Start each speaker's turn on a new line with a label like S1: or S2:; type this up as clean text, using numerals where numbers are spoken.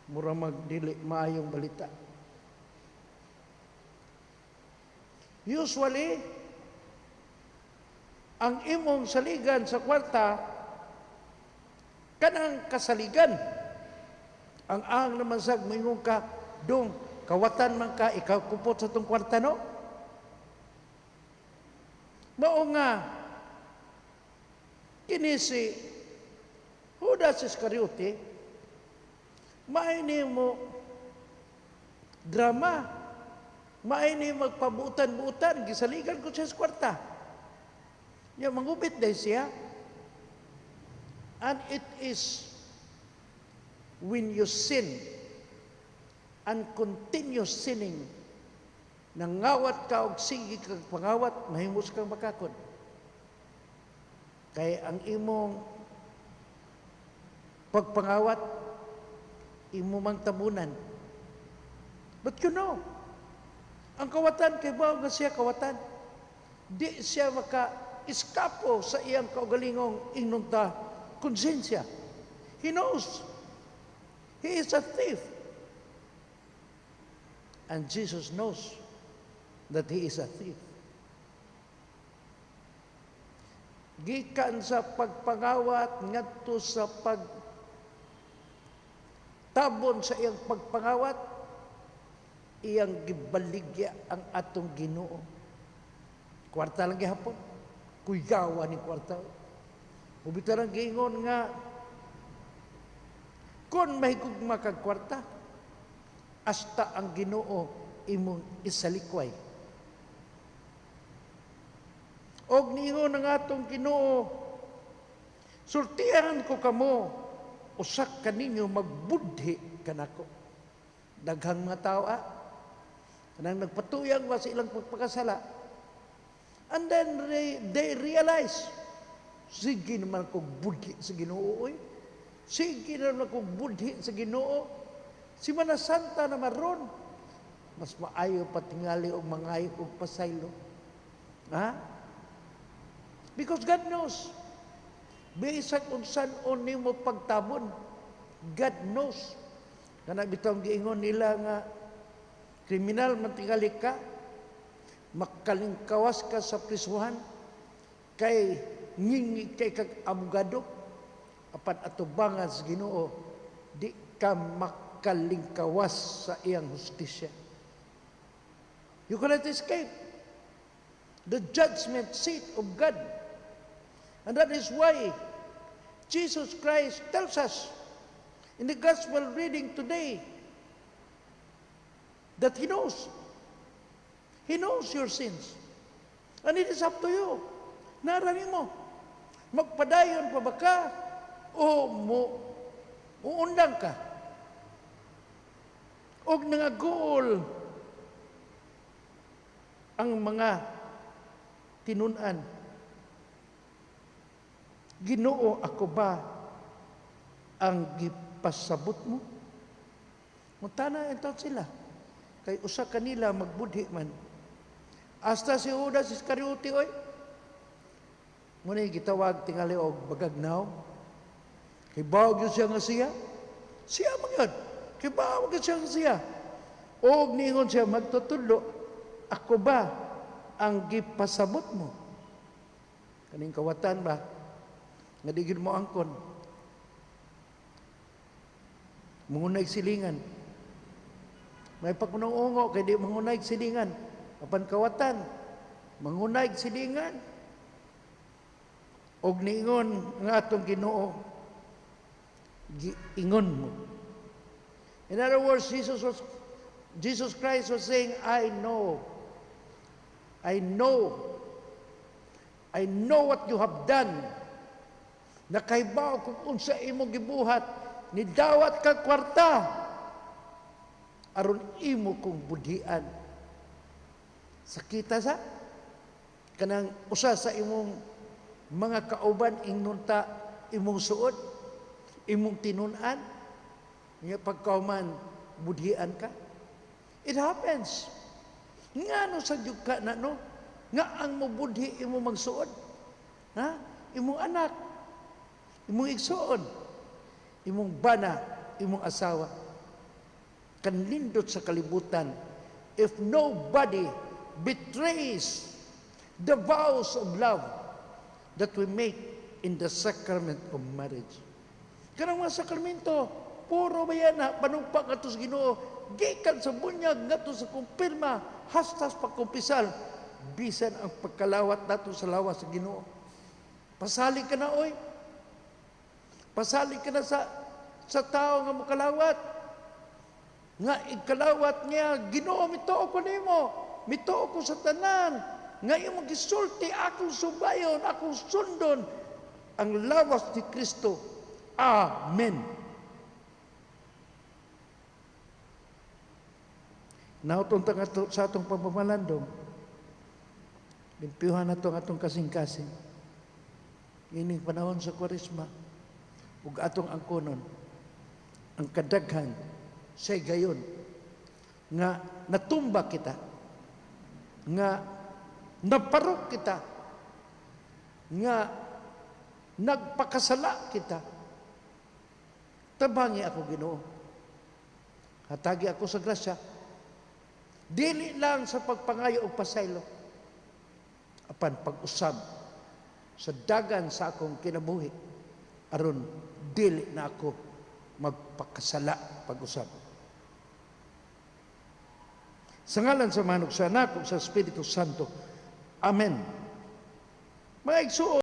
S1: Mura magdili maayong balita. Usually, ang imong saligan sa kwarta, kanang kasaligan. Ang ang naman sag moingon ka, "Dong, kawatan man ka, ikaw kupot sa tong kwarta, no?" Mao nga, kini si Judas Iscariote, maay mo drama, maay ni magpabuutan-buutan, gisaligan ko siya sa kwarta. Ya, mangubit dahil siya. And it is when you sin and continue sinning, nangawat ka og sige kag pangawat, mahimos kang makakon. Kay ang imong pagpangawat, imo mang tabunan. But you know, ang kawatan kay bao nga siya kawatan. Di siya maka eskapo sa iyang kaugalingong inunta konsensya. He knows. He is a thief. And Jesus knows that he is a thief. Gikan sa pagpangawat ngadto sa pagtabon sa iyang pagpangawat, iyang gibaligya ang atong Ginoo. Kwarta lang gihapon. Kuyawa ni kwarta. Ubita lang giingon nga kung mahigugma kag kwarta, hasta ang Ginoo imong isalikway. Og niingon ang atong Ginoo, "Sultihan ko kamo, usa kaninyo magbudhi kanako." Daghang mga tao ah, kanang nagpatuyang ba sa ilang pagpakasala. And then they realize, sige naman kong budhi sa Ginoo oy. Sige naman kong budhi sa Ginoo. Si Mana Santa na maron. Mas maayo patingali og mangayo og pasaylo. Ha? Because God knows. Bisag unsan on nimo pagtabon, God knows. Kana bitong giingon nila nga kriminal man tingali ka, makalingkawas ka sa prisuhan kay ngingi kay kag abogado, apan atubangan sa Ginoo di ka makalingkawas sa iyang hustisya. You cannot escape the judgment seat of God. And that is why Jesus Christ tells us in the gospel reading today that He knows. He knows your sins. And it is up to you. Narami mo. Magpadayon pa ba ka o mo uundang ka? Og nangaguol ang mga tinunan. "Ginoo, ako ba ang gipasabot mo?" Mutana entaw sila. Kay usa kanila magbudhi man. Hasta si Judas Iscariote oy. Muna gitawag tingali og bagagnaw. Kay bawag yun siya nga siya. Siya man yun. Kay bawag yun siya nga siya. Og niingon siya, "Magtutudlo, ako ba ang gipasabot mo?" Kaning kawatan ba? Nga di gyud mo angkon. Mangunay silingan. May pagkunong kay di mangunay silingan. Apan kawatan, mangunay silingan. Og niingon nga atong Ginoo, "Giingon mo." In other words, Jesus Christ was saying, "I know. I know. I know what you have done. Nakaibaw kung unsa imong gibuhat, nidawat ka kwarta aron imo kong budhian." Sakita sa kanang usa sa imong mga kauban ingnunta imong suod, imong tinun-an, nga pagkauman budhian ka. It happens. Ngano sa gyud ka na no? Nga ang mobudhi imo magsuod. Ha? Imong anak, imong igsuon, imong bana, imong asawa. Kanindot sa kalibutan if nobody betrays the vows of love that we make in the sacrament of marriage. Kanang mga sakramento, puro ba yan na panumpa ngadto sa Ginoo, gikan sa bunyag ngadto sa kumpirma, hasta sa pagkumpisal, bisan ang pagkalawat nato sa lawas sa Ginoo. Pasalig ka na, oy. Pasalig ka na sa tao nga mokalawat. Nga ikalawat niya, "Ginoo, mituo ko nimo, mituo ko sa tanan, nga imong gisulti akong subayon, akong sundon, ang lawas ni Kristo. Amen." Nautong ta sa atong pagpamalandong, limpyuhan nato ang atong kasing-kasing. Ining panahon sa Kwaresma, ug atong angkonon, ang kadaghan sa gayon nga natumba kita, nga naparok kita, nga nagpakasala kita. Tabangi ako, Ginoo. Hatagi ako sa grasya. Dili lang sa pagpangayo og pasaylo, apan pag-usab sa dagan sa akong kinabuhi aron dili na ako magpakasala pag-usab. Sa ngalan sa Amahan, sa Anak, ug sa Espiritu Santo. Amen. Mga igsuon,